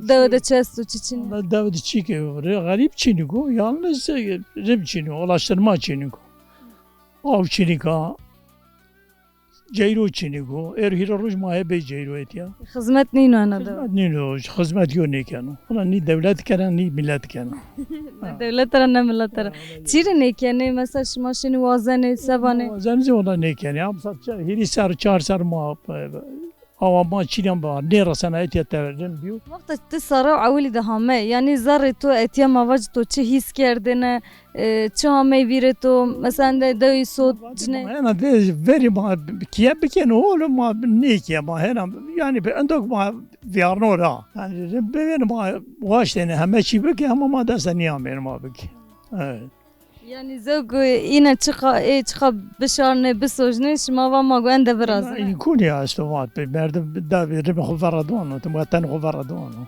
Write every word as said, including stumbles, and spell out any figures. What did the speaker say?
Dewe de çi esto, çi çinî? Valla dewe de çî ke, re-, xerîb çinîk o, yalnız, e, rib çinîk o, ulaştırma çinîk o. Aw çinîk a, ceyro çinîk o. Êr hîrê roj ma hê bê ceyro etya. Xizmet nîno ena dewe? Xizmet nîno, xizmet yo nêkeno. Valla nî dewlet kena, nî millet kena. Ne dewlet ra, ne millet ra. Çî rê nêkenê? Mesela şima şinî wazenê, se vanê? Wazenê zî valla nêkenê. Am ser çar, hîrê ser, çar ser ma, e, awa ma çînan ba, nêresena etya te rind bîyo. Wexta ti serra ewilî de hame, yanî zerrê to etya, ma vacî to çi hîs kerdêne, e, çi amey vîrê to, mesela de dewî sot cinê? Ena de verî ma kîye bikeno, oğlum ma nêkîye ma hena, yanî bi endok ma vîyarno ra. Yanî bivên ma waştêne heme çî bikê, hema ma dest de nîamên ma bikê. Evet. Yanî zewk îne çiqa, ê çiqa bişarnê, bisojnê, şima va ma go ende virazine. Îmkûnî esto vat bi merdim da bi ribê xo vera dono, ti weten xo vera dono.